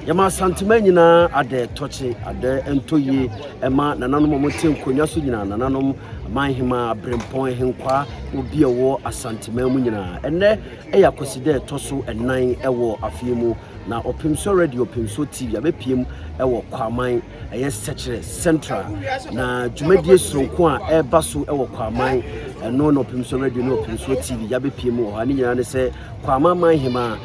Yɛma Asantema nyinaa adɛ tɔkye, adɛ ntɔ yie ɛma nananom a wɔte nkonnwa so nyinaa, nananom, amanhema, aberempɔn, ahenkwaa, obi a ɛwɔ Asantema mu nyinaa. Ɛnnɛ ɛyɛ Akwasidɛ ɛtɔ so ɛnan ɛwɔ afeɛ mu, na Ɔpemsoɔ Radio, Ɔpemsoɔ TV abɛpiem ɛwɔ Kwaman, ɛyɛ Sɛkyerɛ Central, na dwumadie soronko a ɛreba so ɛwɔ Kwaman, ɛno na Ɔpemsoɔ Radio ne Ɔpemsoɔ TV yɛabɛpiem wɔ hɔ. Ne nyinaa ne sɛ Kwaman Manhema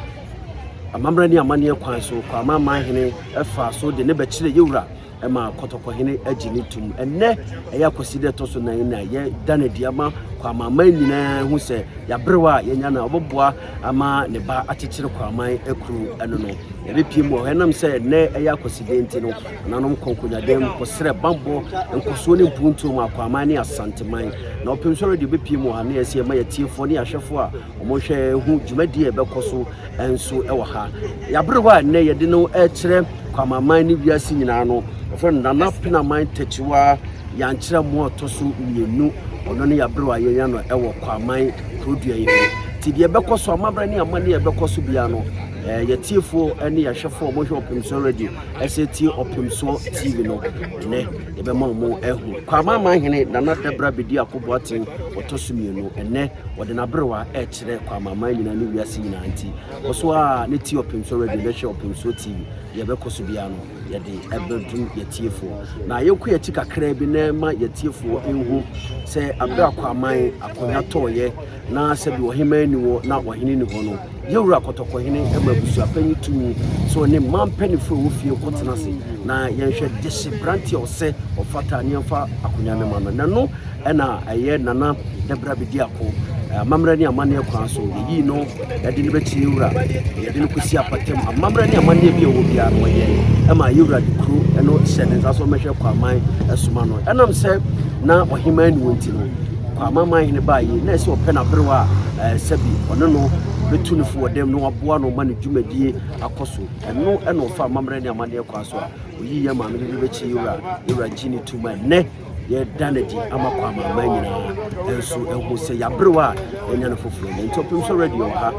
Amammerɛ ne amanneɛ kwan so, Kwame Amanhene faa so de ne bɛkyerɛ Yewura ma Kɔtɔkɔhene agye ne tom. Ɛnnɛ ɛyɛ Akwasida ɛtɔ so nan na yɛda no adi ama Kwame Aman nyinaa hu sɛ yɛaberewa a yɛanya no a ɔbɛboa ama ne ba akyekyere Kwaman akuro ɛno no. Yɛbɛpie mu wɔ hɔ ɛnam sɛ ɛnnɛ ɛyɛ Akwasida nti no, nananom kɔ nkonnwadam kɔsrɛ bammɔ, nkɔsoɔ ne mpuntuo ma Kwaman ne Asanteman. Na ɔpem sɔre deɛ yɛbɛpie mu wɔ ha na yɛsɛ yɛma yɛtiefoɔ ne yɛahwɛfoɔ a Wɔhwɛ hu dwumadie a ɛbɛkɔ so nso wɔ ha. Yɛabere hɔ a nnɛ yɛde no rekyerɛ Kwamaman ne wiase nyinaa no, wɔfrɛ no Nana Penaman Takyiwa Yankyerɛ Mmoa ɔtɔ so mmienu. Ɔno ne yɛabere a yɛnya no wɔ Kwaman kurodua yi mu. Nti deɛ ɛbɛkɔ so, amammerɛ ne amanneɛ a ɛbɛkɔ so biara no, yɛtiefoɔ ne yɛahwɛfoɔ a wɔhwɛ Ɔpemsoɔ Radio ɛsɛ tie Ɔpemsoɔ TV no, ɛnɛ yɛbɛma wɔn ahu. Kwaman Manhene Nana Dabra Bediako Boateng ɔtɔ so mmienu, ɛnɛ Wɔde n'aberewa rekyerɛ kɔ amanaman nyinaa ne wiase nyinaa nti, kɔ so ara ne tie Ɔpemsoɔ Radio na hwɛ Ɔpemsoɔ TV. Deɛ ɛbɛkɔ so biara no, yɛde ɛbɛdom yɛtiefoɔ. Na yɛnkɔ yɛn akyi kakraa bi na ɛma yɛtiefoɔ nhu sɛ aberɛ a Kwaman akonnwa tɔɔyɛ na sɛbi ɔheman ni hɔ na ɔhene ni hɔ no, Yɛwura Kɔtɔkɔhene ma abusuapanyin tumi sɛ ɔne mmaa mpanyinfoɔ a ɛwɔ fie nkɔtena ase na yɛnhwɛ dehye branteɛ a ɔsɛ ɔfata ne yɛmfa akonnwa no ma no. Na ɛno na ɛyɛ Nana Dabra Bediako amammerɛ ne amanneɛ kwan so. Yɛyii no de no bɛkyerɛ Yɛwura, yɛde no kɔsi apatam. Amammerɛ ne amanneɛ bi a ɛwɔ biara no ɔyɛe ma Yɛwura de kuro no hyɛ ne nsa so ɔmmɛhwɛ Kwaman soma no. Ɛnam sɛ na ɔheman ni wɔ nti no, Kwame Amanhene baa yi, na ɛsɛ ɔpɛ n'aberewa a sɛbi ɔne no bɛtu no fo wɔ dɛm na waboa no ma ne dwumadie akɔ so. Ɛno na ɔfa amammerɛ ne amanneɛ kwan so a ɔyii yɛn maame de no bɛkyi yɛwura, yɛwura gye ne tom a ɛnnɛ yɛda no adi ama Kwame Aman nyinaa nso ahu sɛ yɛaberewa a yɛanya no foforɔ no. Nti ɔpem sɛ radio wɔ ha,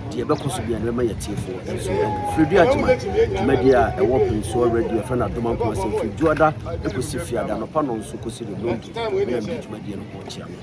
deɛ ɛbɛkɔ so biara no bɛma yɛtiefoɔ nso ahu. Firidu Agyema dwumadie a ɛwɔ Pemsoɔ radio ɛfɛ no Adom Ankomasɛm firi Dwoada ɛkɔsi Fiada anɔpa nɔnso kɔsi nnɔndu na mede dwumadie no ho kyea mo.